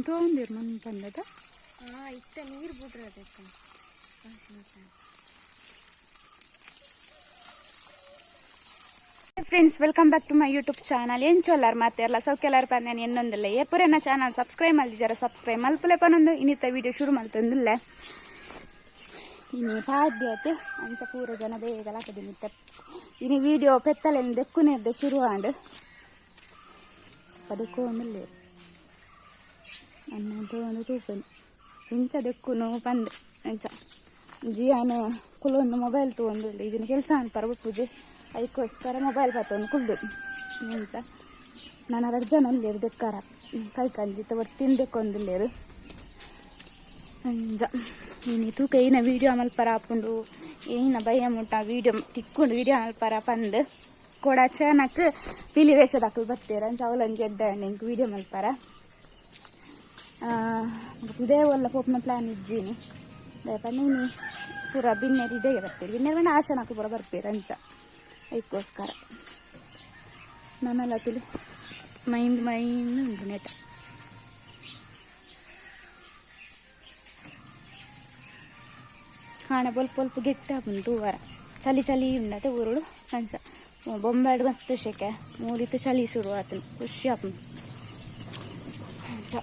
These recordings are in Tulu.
ತೊಗೊಂದಿರ್ ಮನ್ ಪಂದದ. ಇತ್ತ ನೀರು ಬಿಡ್ರಿ ಅದಕ್ಕೆ. Friends, welcome back to my YouTube channel. ಎಂಚೊಲ್ಲಾರ್ ಮಾತೆರ್ಲ ಸೌಕ್ಯಲಾರ್ ಪಂದೇನು ಎನ್ನೊಂದಿಲ್ಲ. ಏಪುರೇನ ಚಾನಲ್ ಸಬ್ಸ್ಕ್ರೈಬ್ ಮಲ್ದಿಜಾರ ಸಬ್ಸ್ಕ್ರೈಬ್ ಮಲ್ಪುಲೆ ಪನೊಂದು ಇನ್ನಿತ್ತ ವಿಡಿಯೋ ಶುರು ಮಲ್ತೊಂದಿಲ್ಲ. ಇನಿ ಪಾಡ್ಯತೆ, ಅಂಚ ಪೂರ ಜನ ಬೇಗ ಲಾಕದಿನಿತ್ತ. ಇನಿ ವಿಡಿಯೋ ಪೆತ್ತಲೆನ್ ದೆಕ್ಕುನೆದ್ದೆ ಶುರು ಆಂಡ್. ಅದಕ್ಕೋಂದಿಲ್ಲ ಅನ್ನೋದು ಒಂದು ತೂಪೆನು ಇಂಚ ದೆಕ್ಕುನು ಪಂದ್. ಅಂಚ ಜಿಯಾನ ಕುಲೊಂದು ಮೊಬೈಲ್ ತಗೊಂಡು ಇದನ್ನ ಕೆಲಸ ಅನ್ಪಾರ ಪೂಜೆ ಅದಕ್ಕೋಸ್ಕರ ಮೊಬೈಲ್ ಪತ್ತೊಂದು ಕುಲ್ದು. ಎಂತ ನಾನು ಎರಡು ಜನ ಉಲ್ಲೇರು ದೆಕ್ಕಾರ ಕೈ ಕಂಜಿತ್ತ ಒಟ್ಟು ತಿಂದೆಕ್ಕೊಂದುಲ್ಲೇರು. ಅಂಜ ಇನಿ ತೂಕ ಏನ ವೀಡಿಯೋ ಮಲ್ಪರ ಆಪುಂಡು, ಏನ ಬಯ್ಯ ಮುಟ್ಟ ವೀಡಿಯೋ ತಿಕ್ಕೊಂಡು ವೀಡಿಯೋ ಮಲ್ಪರ ಪಂದ್. ಕೊಡ ಅಚಾನಕ್ ಪಿಲಿ ವೇಷದಾಕಲು ಬತ್ತೇರ, ಅಂಚ ಅವಲಂಜಿ ಎಡ್ಡೆ ಎಂಕ್ ವೀಡಿಯೋ ಮಲ್ಪರ. ಇದೇ ಒಲ್ಲ ಪೋಪುನ ಪ್ಲಾನ್ ಇಜ್ಜಿನಿ ಪಂಡ. ಇನಿ ಪೂರ ಬಿನ್ನೆರ್ ಇದೇ ಬರ್ತೀರಿ, ಬಿನ್ನೆರ್ ಪಂಡ ಆಶನಾಕು ಪೂರ ಬರ್ಪೇರು. ಅಂಚ ಅದಕ್ಕೋಸ್ಕರ ನನ್ನೆಲ್ಲ ತಿಳಿ ಮೈಂದ್ ಮೈಂದ್ ಉಂಟು ನೆಟ. ಕಾಣೆ ಬೊಲ್ಪ ಬೊಲ್ಪ ಗೆಟ್ಟ ಉಂಟು ವಾರ ಚಳಿ ಚಳಿ ಉಂಡತೆ ಊರುಡು. ಅಂಚ ಬೊಂಬಾಯ್ಡ್ ಮಸ್ತ್ ಶೆಕೆ ಮೂಲಿತ್ತು, ಚಳಿ ಶುರು ಆತನು, ಖುಷಿ ಆಪುಂಡು. ಅಂಚ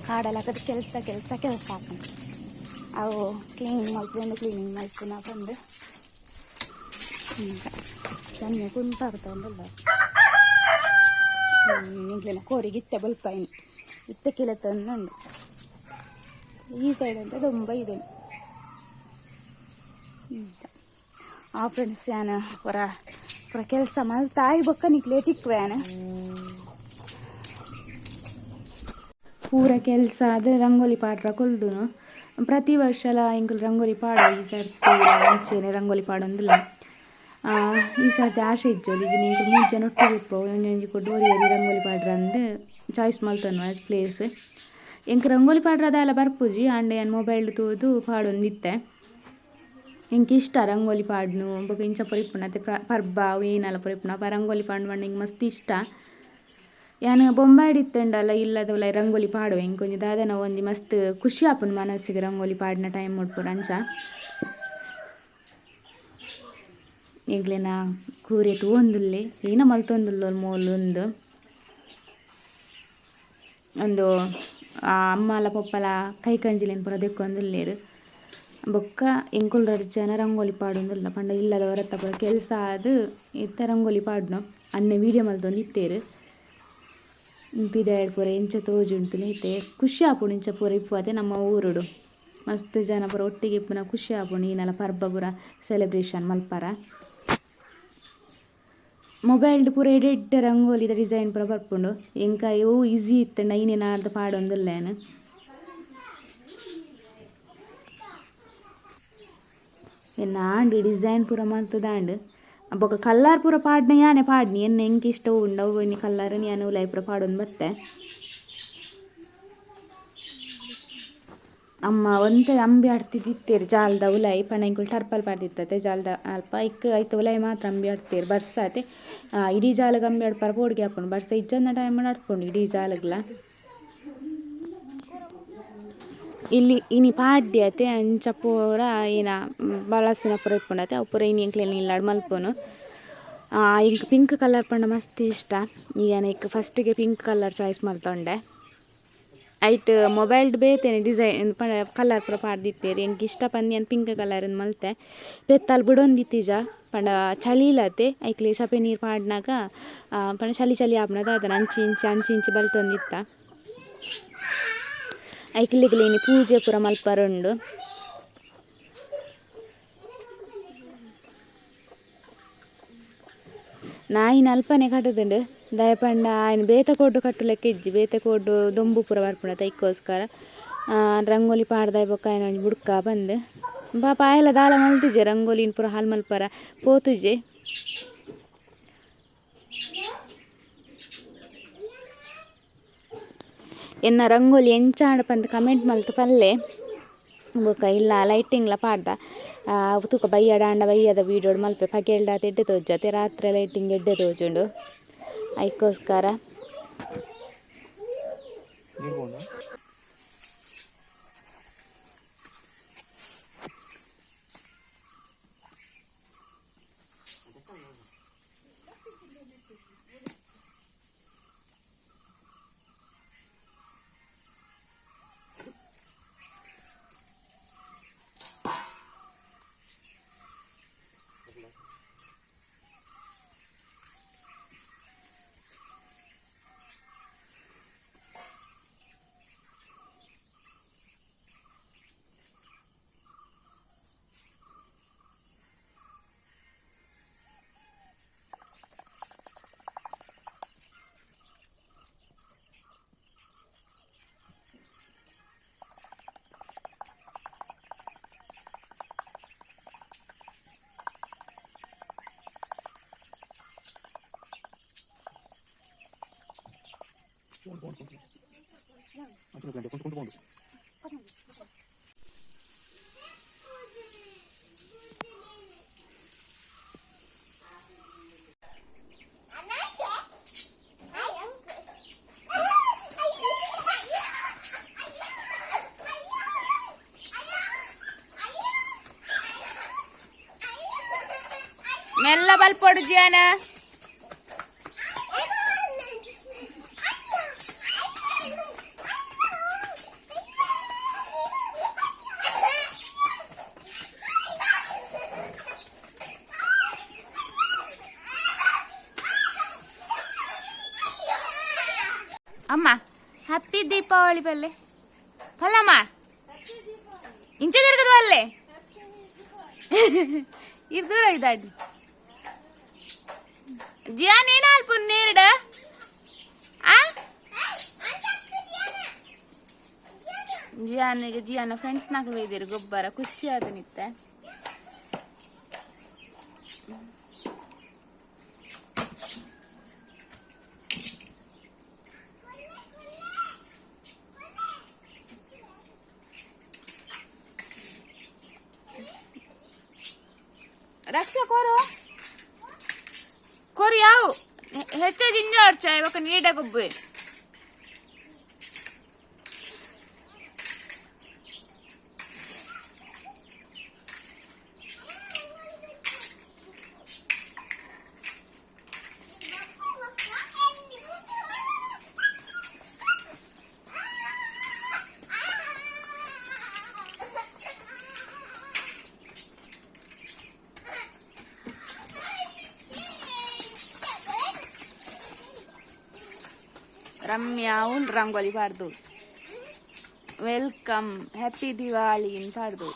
ಕಾಡಲಾಕದ ಕೆಲಸ ಕೆಲಸ ಕೆಲಸ ಆಪುಂಡು. ಅವು ಕ್ಲೀನಿಂಗ್ ಮಲ್ಪುಂಡು, ಕ್ಲೀನಿಂಗ್ ಮಲ್ಪುನ ಪಂದು. ಚೆನ್ನ ಕುಂತಾರ್ತೊಂದುಲ್ಲ ಎಂಕ್ಲೆನ ಕೋರಿಗೆ ಇತ್ತೆ ಬೊಲ್ಪಾಯಿನಿ, ಇತ್ತೆ ಕಿಲೆತೊಂದುಂಡು. ಈ ಸೈಡ್ ಅಂತ ದೊಂಬ ಇದೆ. ಆ ಫ್ರೆಂಡ್ಸ್, ಯಾನ ಪೂರ ಪೂರ ಕೆಲಸ ಮಲ್ತಾಯಿ ಬೊಕ್ಕ ನಿಕ್ಲೆ ತಿಕ್ಕುವೆ. ಪೂರ ಕೆಲಸ ಅದು ರಂಗೋಲಿ ಪಾಡ್ರ ಕೊಲ್ದುನು. ಪ್ರತಿ ವರ್ಷಲ ಎಂಕುಲು ರಂಗೋಲಿ ಪಾಡ, ಈ ಸರ್ತಿ ಅಂಚೆನೆ ರಂಗೋಲಿ ಪಾಡೊಂದಿಲ್ಲ. ಈ ಸರ್ತಿ ಆಶೆ ಇಜ್ಜೋಲಿ ಎಂಕುಲು ಮೂರು ಜನ ಒಟ್ಟಿಗೆ ಇಪ್ಪು, ಒಂಜೊಂಜಿ ಕೊಟ್ಟು ಒರಿ ಒರಿ ರಂಗೋಲಿ ಪಾಡ್ರ ಅಂದ್ ಚಾಯ್ಸ್ ಮಲ್ತೊನ್ವ ಪ್ಲೇಸ್. ಎಂಕ್ ರಂಗೋಲಿ ಪಾಡ್ರ ದಾಲ ಬರ್ಪುಜಿ, ಆಂಡ ಯಾನ್ ಮೊಬೈಲ್ ತೂದು ಪಾಡೊಂದಿತ್ತೆ. ಎಂಕ್ ಇಷ್ಟ ರಂಗೋಲಿ ಪಾಡ್ನು. ಬೊಕ ಇಂಚ ಪೂರ ಇಪ್ಪುಂಡು ಅತ್ತೆ, ಪರ್ಬ ಅವು ಏನಾಲ ಪೂರ ಇಪ್ಪುಂಡು. ಅಪ ರಂಗೋಲಿ ಪಾಡ್ನು ಪಂಡ ಎಂಕ್ ಮಸ್ತ್ ಇಷ್ಟ. ಯಾನ್ ಬೊಂಬಾಯ್ಡ್ ಇತ್ತೆಂಡಲ ಇಲ್ಲದ ಉಲಾಯಿ ರಂಗೋಲಿ ಪಾಡುವೆ. ಎಂಕ್ ಒಂಜಿ ದಾದನ ಒಂಜಿ ಮಸ್ತ್ ಖುಷಿ ಆಪುಂಡು ಮನಸ್ಸಿಗೆ ರಂಗೋಲಿ ಪಾಡಿನ ಟೈಮ್ ಪೂರ. ಅಂಚ ಎಂಕ್ಲೆನ ಕೂರೆ ತೂವೊಂದುಲ್ಲೆ, ಏನ ಮಲ್ತೊಂದುಲ್ಲೋಲ್ ಮೋಲುಂದು. ಒಂದು ಅಮ್ಮಲ ಪೊಪ್ಪಲ ಕೈ ಕಂಜಿಲೆನ್ ಪೂರ ದೆಕ್ಕೊಂದುಲ್ಲೆರ್. ಬೊಕ್ಕ ಎಂಕುಲು ರಡ್ಡ್ ಜನ ರಂಗೋಲಿ ಪಾಡೊಂದುಲ್ಲ ಪಂಡ ಇಲ್ಲದ ಹೊರತ ಪೂರ ಕೆಲಸ ಆದ್ ಇತ್ತೆ ರಂಗೋಲಿ ಪಾಡ್ನು. ಅಣ್ಣೆ ವೀಡಿಯೋ ಮಲ್ತೊಂದು ಇತ್ತೆರ್. ಪಿದಾಯ್ಡ್ ಪೂರ ಎಂಚ ತೋಜುಂಡು ಇತ್ತೆ ಖುಷಿ ಆಪುಂಡು. ಇಂಚ ಪೂರ ಇಪ್ಪುವತೆ ನಮ್ಮ ಊರುಡು ಮಸ್ತ್ ಜನ ಪೂರ ಒಟ್ಟಿಗೆ ಇಪ್ಪುನ ಖುಷಿ ಆಪುಂಡು. ಈನಲ ಪರ್ಬ ಪೂರ ಸೆಲೆಬ್ರೇಷನ್ ಮಲ್ಪರ ಮೊಬೈಲ್ಡ್ ಪೂರ ಎಡ್ಡೆ ಎಡ್ಡೆ ರಂಗೋಲಿದ ಡಿಸೈನ್ ಪೂರ ಬರ್ಪುಂಡು. ಎಂಕ್ ಅವು ಈಸಿ ಇತ್ತ್ಂಡ ಐನೆ ನಾಡ್ದ್ ಪಾಡೊಂದುಲ್ಲೆ ಯಾನ್. ಎನ್ನ ಆಂಡ್ ಡಿಸೈನ್ ಪೂರ ಮಲ್ತುದಾಂಡ್. ಬೊಕ ಕಲ್ಲರ್ ಪೂರ ಪಾಡ್ನ ಯಾನೆ ಪಾಡ್ನಿ. ಎನ್ನ ಎಂಕ್ ಇಷ್ಟ ಉಂಡು ಅವು ಒಂಜಿ ಕಲ್ಲರ್ ಯಾನ್ ಉಲಾಯಿ ಪೂರ ಪಾಡೊಂದು ಬತ್ತೆ. ಅಮ್ಮ ಒಂತೆ ಅಂಬಿ ಆಡ್ತಿತ್ತಿತ್ತೆರ್ ಜಾಲ್ದ ಉಲಾಯಿ. ಪಂಡ ಎಂಕುಲು ಟರ್ಪಲ್ ಪಾಡ್ದಿತ್ತತೆ ಜಾಲ್ದ ಅಲ್ಪ ಐಕ್ ಐತ ಉಲಾಯಿ ಮಾತ್ರ ಅಂಬಿ ಆಡ್ತೇರ್. ಬರ್ಸಾತೆ ಇಡೀ ಜಾಲಗ್ ಅಂಬಿ ಆಡ್ಪರ ಪೋಡಿಗೆ ಆಪುಂಡು. ಬರ್ಸ ಇಜ್ಜಂದಿನ ಟೈಮ್ ಆಡ್ಪುಂಡು ಇಡೀ ಜಾಲಗ್ಲ. ಇಲ್ಲಿ ಇನಿ ಪಾಡ್ಯತೆ, ಅಂಚ ಪೂರ ಏನ ಬಳಸುನ ಪೂರ ಇಪ್ಪುಂಡತೆ, ಅವು ಪೂರ ಇನಿ ಎಂಕ್ಲೆನ ಇಲ್ಲಡ್ ಮಲ್ಪುನು. ಎಂಕ್ ಪಿಂಕ್ ಕಲರ್ ಪಂಡ ಮಸ್ತ್ ಇಷ್ಟ. ಯಾನ್ ಐಕ್ ಫಸ್ಟಿಗೆ ಪಿಂಕ್ ಕಲರ್ ಚಾಯ್ಸ್ ಮಲ್ತೊಂಡೆ. ಐಟ್ ಮೊಬೈಲ್ಡ್ ಬೇತೆನೆ ಡಿಸೈನ್ ಪಂಡ ಕಲರ್ ಪೂರ ಪಾಡ್ದಿತ್ತೆರ್. ಎಂಕ್ ಇಷ್ಟ ಪಂದ್ ಯಾನ್ ಪಿಂಕ್ ಕಲರ್ ಮಲ್ತೆ. ಪೆತ್ತಲ್ ಬುಡೊಂದಿತ್ತಿಜ ಪಂಡ ಚಳಿ ಇಲ್ಲತೆ, ಐಕ್ಲೆ ಸಪೆ ನೀರು ಪಾಡ್ನಾಗ ಪಂಡ ಚಳಿ ಚಳಿ ಆಪುಂಡ ದಾದನ, ಅಂಚಿ ಇಂಚಿ ಅಂಚಿ ಇಂಚಿ ಬಲ್ತೊಂದಿತ್ತ. ಐಕ್ಲೆಗ್ಲ ಇನಿ ಪೂಜೆ ಪೂರ ಮಲ್ಪರುಂಡು. ನಾಯಿನ ಅಲ್ಪನೆ ಕಟ್ಟುದುಂಡು ದಯಪಂಡ ಆಯ್ನ ಬೇತೆ ಕೋಡು ಕಟ್ಟುಲೆಕ್ಕ ಇಜ್ಜಿ ಬೇತೆ ಕೋಡು ದೊಂಬು ಪೂರ ಬರ್ಪುಂಡ ತೈಕೋಸ್ಕರ ರಂಗೋಲಿ ಪಾಡ್ದಾಯ್ ಬೊಕ್ಕ ಆಯ್ನ ಒಂಜಿ ಬುಡ್ಕ ಬಂದು ಪಾಪ ಆಯೆಲ ದಾಲ ಮಲ್ತಿಜೆ ರಂಗೋಲಿನ್ ಪೂರ ಹಾಲ್ ಮಲ್ಪರ ಪೋತುಜೆ. ಎನ್ನ ರಂಗೋಲಿ ಎಂಚಾಂಡ ಪಂದ್ ಕಮೆಂಟ್ ಮಲ್ತ್ ಪಲ್ಲೆ ಬೊಕ್ಕ ಇಲ್ಲ ಲೈಟಿಂಗ್ಲ ಪಾಡ್ದ ತೂಕ ಬಯ್ಯಡ ಆಂಡ ಬಯ್ಯದ ವೀಡಿಯೋಡ್ ಮಲ್ಪೆ ಪಗೆಲ್ಡಾತ್ ಎಡ್ಡೆ ತೋಜತೆ ರಾತ್ರೆ ಲೈಟಿಂಗ್ ಎಡ್ಡೆ ತೋಜುಂಡು ಐಕೋಸ್ಕರ. ಮೆಲ್ಲ ಬಲ್ಪೊಡು ಜಿಯಾನ. ಅಮ್ಮ ಹ್ಯಾಪಿ ದೀಪಾವಳಿ ಬಲ್ಲೆ ಫಲಮ್ಮ ಇಂಚೆ ತಿರ್ಗದ ಬಲ್ಲೆ ಇದು ದೂರ ಇದಾಡಿ ಜಿಯಾನ್ ಏನ ಅಲ್ಪ ನೇರಡ ಆ ಜಿಯಾನಿಗೆ ಜಿಯಾನ ಫ್ರೆಂಡ್ಸ್ ನಾಲ್ಕು ಇದ್ದೀರಿ ಗೊಬ್ಬರ ಖುಷಿ ಆದ ನಿತ್ತೆ. ರಕ್ಷಾ ಕೋರು ಕೋರು ಯಾವ ಹೆಚ್ಚ ಜಿಂಜ ಅರ್ಚ ಇವಾಗ ನೀಡ ಗೊಬ್ಬೆ. ರಮ್ಯಾ ಉಂಡು ರಂಗೋಲಿ ಪಾಡ್ದು welcome happy Diwali ಪಾಡ್ದು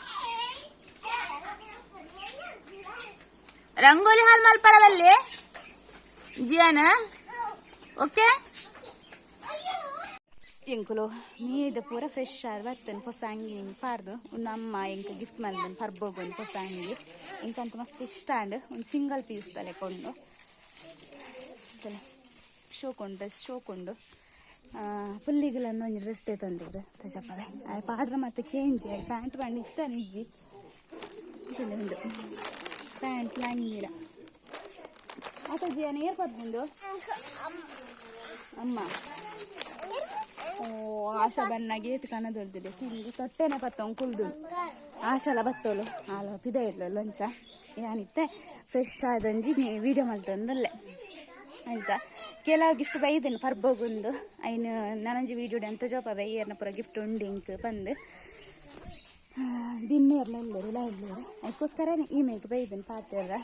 ರಂಗೋಲಿ ಹಾಲ್ ಮಲ್ಪರವಲ್ಲಿ ಜಿಯಾನ ಓಕೆ. ಎಂಕುಲು ಮೀದ ಪೂರ ಫ್ರೆಶ್ ಆದ್ ಬರ್ತೇನೆ ಹೊಸ ಅಂಗಿ ಪಾಡ್ದು ಒಂದು ಅಮ್ಮ ಎಂಕ್ ಗಿಫ್ಟ್ ಮಲ್ದನ್ ಪರ್ಬೋಗೊಂದು ಹೊಸ ಅಂಗಿ ಎಂಕಂತ ಮಸ್ತ್ ಇಷ್ಟ ಅಂಡ್ ಒಂದು ಸಿಂಗಲ್ ಪೀಸ್ ತಲೆ ಕೊಂಡು ಶೋಕ್ ಡ್ರೆಸ್ ಶೋಕ್ ಪುಲ್ಲಿಗುಲನ್ನು ಒಂಜಿ ಡ್ರೆಸ್ ತಂದಿದ್ರು ತಜಪ್ಪದೆ ಆಯ್ ಪಾಡ್ರ ಮತ್ತೆ ಕೇಂಜಿ ಆಯ್ ಪ್ಯಾಂಟ್ ಪಂಡ ಇಷ್ಟ ನಿಜ್ಜಿ ಉಂಡು ಪ್ಯಾಂಟ್ ಲಂಗಿಲ ಆತ ಜಿಯಾನ ಏರ್ಪತ್ ನಿಂದು ಅಮ್ಮ ಓ ಆಶಾ ಬನ್ನಾಗ ಏತ್ ಕನದೊಲ್ದಿದೆ ತಿಂದು ತೊಟ್ಟೆನೆ ಪತ್ತೊಂದು ಕುಲ್ದು ಆಶಾಲ ಬತ್ತೋಲು ಆಲ ಪಿದ ಇರ್ಲ ಲಂಚ ಯಾನಿತ್ತೆ ಫ್ರೆಶ್ ಆದಂಜಿ ವೀಡಿಯೋ ಮಲ್ತೊಂದಲ್ಲೇ ಅಂಚ ಕೆಲವು ಗಿಫ್ಟ್ ಬೈದೆನು ಪರ್ಬೋಗುಂದು ಐನು ನನಂಜಿ ವೀಡಿಯೋ ಅಂತ ಜೋಪ ಬೈಯರ್ನ ಪೂರ ಗಿಫ್ಟ್ ಉಂಡು ಇಂಕ್ ಬಂದು ದಿನ್ನೇರ್ಲ ಎಲ್ಲರು ಎಲ್ಲರು ಅದಕ್ಕೋಸ್ಕರ ಈ ಮೇಕ್ ಬೈದೆನು ಪಾತೆರ್ರ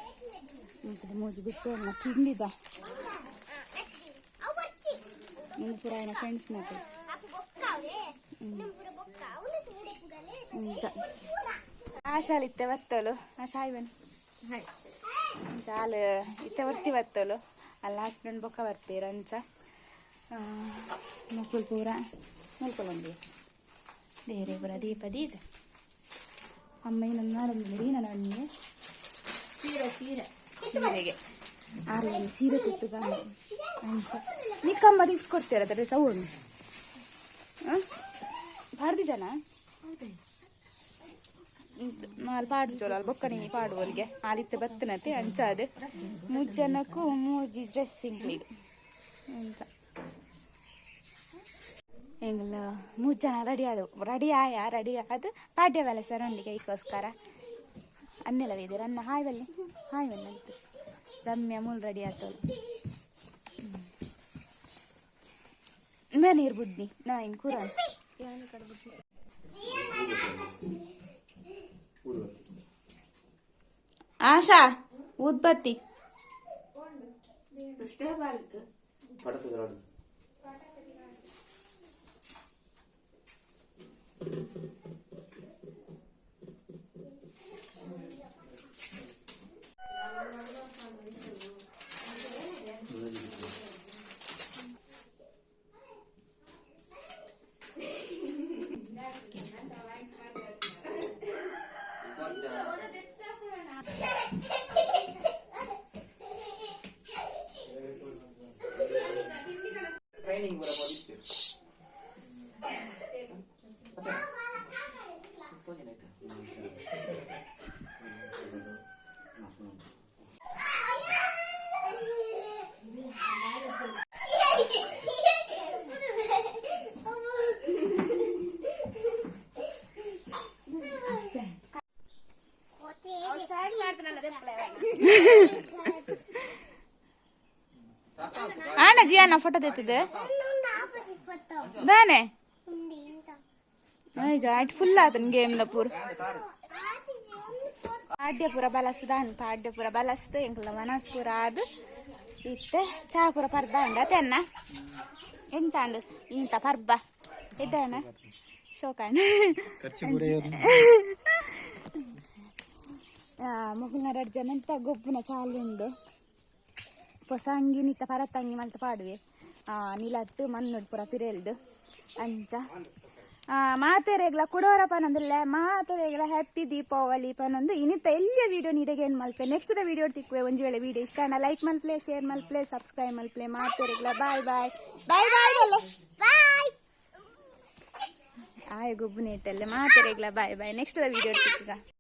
ಮೂಜಿ ಬಿಟ್ಟು ತಿಂಡಿದ ಇನ್ನು ಪೂರ ఆయన ಫ್ರೆಂಡ್ಸ್ నాకు ಆಶಾಲ್ ಇತ್ತೆ ಬತ್ತಲು ಆಶಾ ಬನ್ನಿ ಚಾಲು ಇತ್ತೆ ಒತ್ತಿ ಬತ್ತಲು. ಅಲ್ಲ ಹಸ್ಬೆಂಡ್ ಬೊಕ್ಕ ಬರ್ಪೇರು ಅಂಚ. ಮುಕುಲ್ ಪೂರ ಮುಲ್ಕೊಲೊಂದು ಬೇರೆ ಪೂರ ದೀಪ ದೀದ. ಅಮ್ಮ ಇನ್ನೊಂದು ನಾಡೊಂದು ನನ್ನ. ಸೀರೆ ಸೀರೆ. ಸೀರೆಗೆ ಆರು ಸೀರೆ ತಿತ್ತದ ಅಂಚ. ನಿಕ್ಕಮ್ಮ ಗಿಫ್ಟ್ ಕೊಡ್ತೀರ ಡ್ರೆಸ್ ಅವು? ಪಾಡ್ದಿ ಜನ ನಾಲ್ ಪಾಡು ಚೋಲ ಅಲ್ಲಿ ಬೊಕ್ಕ ನೀ ಪಾಡುವಲ್ಗೆ ಆಲಿತ್ತೆ ಬತ್ತನತೆ ಅಂಚ. ಅದು ಮೂರು ಜನಕ್ಕೂ ಮೂಜಿ ಡ್ರೆಸ್ಸಿಂಗ್ ಅಂಚ. ಎಂಗ್ಲ ಮೂರು ಜನ ರೆಡಿ ಆದವು. ರೆಡಿ ಆಯ, ರೆಡಿ ಆದ ಪಾಡ್ಯವಲ್ಲ ಸರ್ ಒಂದಿಗೆ ಐಕೋಸ್ಕರ ಅನ್ನೆಲ್ಲ ಇದ್ದೀರ ಅನ್ನ. ಹಾಯ್ ಬಲ್ಲಿ, ಹಾಯ್ ಬಲ್ಲಿ ಅಂತ. ರಮ್ಯ ಮೂಲ ರೆಡಿ ಆತವಳು. ಮೇ ನೀರು ಬುಡ್ನಿ ನಾ ಇನ್ ಕೂರ. ಆಶಾ ಊದ್ಬತ್ತಿ. ಟ್ರೈನಿಂಗ್ ಬರಬಹುದು. ಆಣ ಜಿಯಾನ ಫೋಟೋ ತೆತ್ತಿದೆ ದಾನೆ. ಫುಲ್ ಆತನ ಗೇಮ್ the ಪೂರ. ಪಾಡ್ಯ ಪೂರ ಬಲಸದಾನ್, ಪಾಡ್ಯ ಪೂರ ಬಲಸ್ದು ಎಂಕಲ್ನ ಮನಸ್ ಪೂರ ಆದ್ ಇತ್ತೆ ಚಾ ಪೂರ ಪರ್ದಾಂಡ ತೆನ್ನ. ಎಂಚಾಂಡ್ ಇಂತ ಪರ್ಬ ಇದ್ದಾನ ಶೋಕಾಂಡ್. ಮೊಗಲ್ನ ರಡ್ಡ್ ಜನ ಅಂತ ಗೊಬ್ಬುನ ಚಾಲು ಉಂಡು. ಪೊಸ ಅಂಗಿ ನಿತ್ತ ಪರತ್ತಂಗಿ ಮಲ್ತ ಪಾಡುವೆ ನಿಲತ್ತು ಮಣ್ಣು ಪೂರ ಪಿರೆಲ್ದು ಅಂಚ. ಮಾತೆರೆಗ್ಲ ಕುಡೋರ ಪನೊಂದುಲ್ಲೆ. ಮಾತೆರೆಗ್ಲ ಹ್ಯಾಪಿ ದೀಪಾವಳಿ ಪನೊಂದು ಇನ್ನಿತ್ತ ಎಲ್ಲಿಯ ವಿಡಿಯೋ ನೀಡೆಗೆ ಏನು ಮಲ್ಪೆ. ನೆಕ್ಸ್ಟ್ the video ತಿಕ್ಕುವೆ. ಒಂಜಿ ವೇಳೆ ವಿಡಿಯೋ ಇಷ್ಟ ಲೈಕ್ ಮಲ್ಪ್ಲೆ, ಶೇರ್ ಮಲ್ಪ್ಲೆ, ಸಬ್ಸ್ಕ್ರೈಬ್ ಮಲ್ಪ್ಲೆ. ಮಾತೆರೆಗ್ಲ ಬಾಯ್ ಬಾಯ್ ಬಾಯ್ ಬಾಯ್ ಬಲ್ಲೆ ಬಾಯ್. ಆಯ್ ಗೊಬ್ಬು ನೇಟಲ್ಲೆ. ಮಾತೆರೆಗ್ಲ bye bye. Next the video ತಿಕ್ಕುಗ.